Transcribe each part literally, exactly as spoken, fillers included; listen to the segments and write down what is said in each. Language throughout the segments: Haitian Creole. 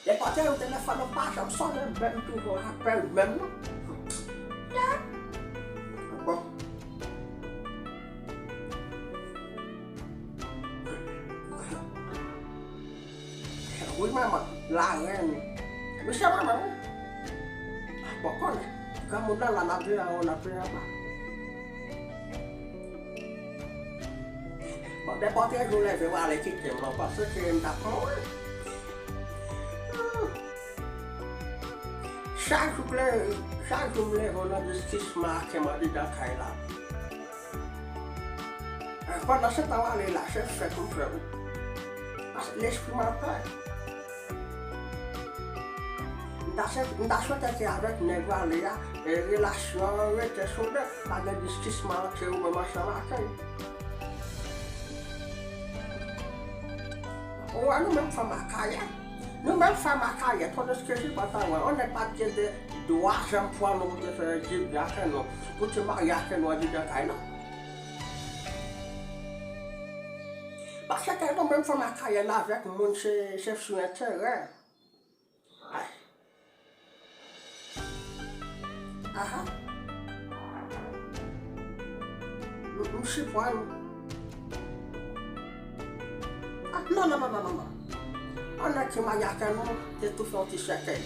Depòte yo, telefòn nan pa janm sonnen, menm toujou apèl menm non. Bon. Wi, manman, larèn. Misye manman, wi. Bon, konnen, granmoun nan la, n ap viv anwo, n ap viv anba. Bon, depòte jou leve, w ale kite m non, paske m t ap mouri. Chak jou, chak jou m leve, w nan distisman ak m andidan kay la. Pandan se tan w ale la, se fèt m fè wi. Paske lespri m an pè. M ta swete ke avèk nèg w ale a, e relasyon an rete sou de, pa gen distisman ant ou menm ansanm ak li. Ou wè nou menm fanm a kay la. Nou menm fanm a kay la, tandis ke si pa ta wè, on nèg pa t gen de dwa janm pran nou pou te fè djib la fè nou, pou te marye ak nou andidan kay la. Paske nou menm fanm a kay la avèk moun se, se sou enterè. Ay. Aha. M, m siprann. Ah, non, non, non, non, non, non. An nèg ki marye ak nou, te tou fè yon ti sèkèy.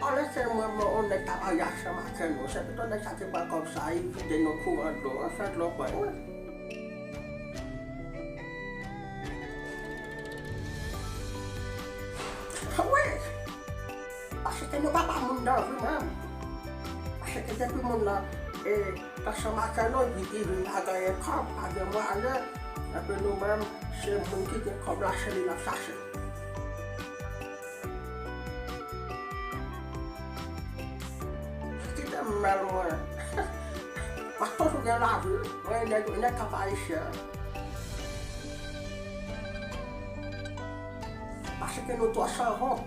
Olye ke mwen, mwen, yon nèg ta marye ansanm ak nou, se pito nèg sa te pran kòb sa, li vide nou kouran dlo, fè dlo pran, wi. Wi. Paske nou pa ba moun nan vi menm. Paske depi moun nan, e, t ansanm ak nou, li, li vin pa genyen kòb, pa gen mwayen, epi nou menm, se moun ki gen kòb la, se li n ap chache. Kite m mèl mwen. M ap toujou gen lavi, mwen nèg, nèg k ap ayisyen. Paske nou twò sanwont.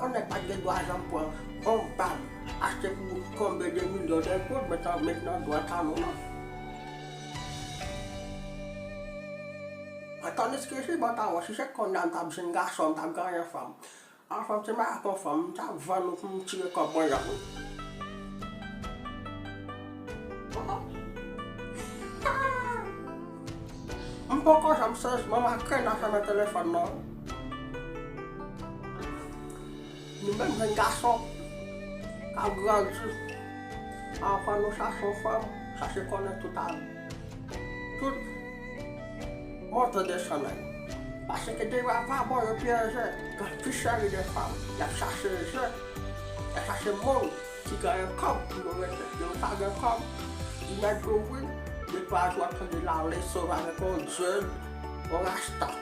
On nèg pa t gen dwa janm pran on bag, achte pou konbyen de milyon de goud, met nan, met nan dwèt a nou non. Tandis ke si mwen ta wè, si se kounye a m t ap jwenn gason, m t ap genyen fanm. Anfen, m te marye ak yon fanm, m t ap vann ou pou m tire kòb mwen ak ou. M poko janm sezi, manman kren nan fèmen telefòn nan. Nou menm jèn gason k ap grandi, anfen nou chache yon fanm, chache konnen tout a, tout monte desann nan. Paske deja pa bon yo pyeje, gen pi seri de fanm, y ap chache je, y ap chache moun ki genyen kòb pou yo rete. Yo pa gen kòb, li mèt louvri, de twa jou w ap tande l ale sove avèk yon jèn, yon rasta.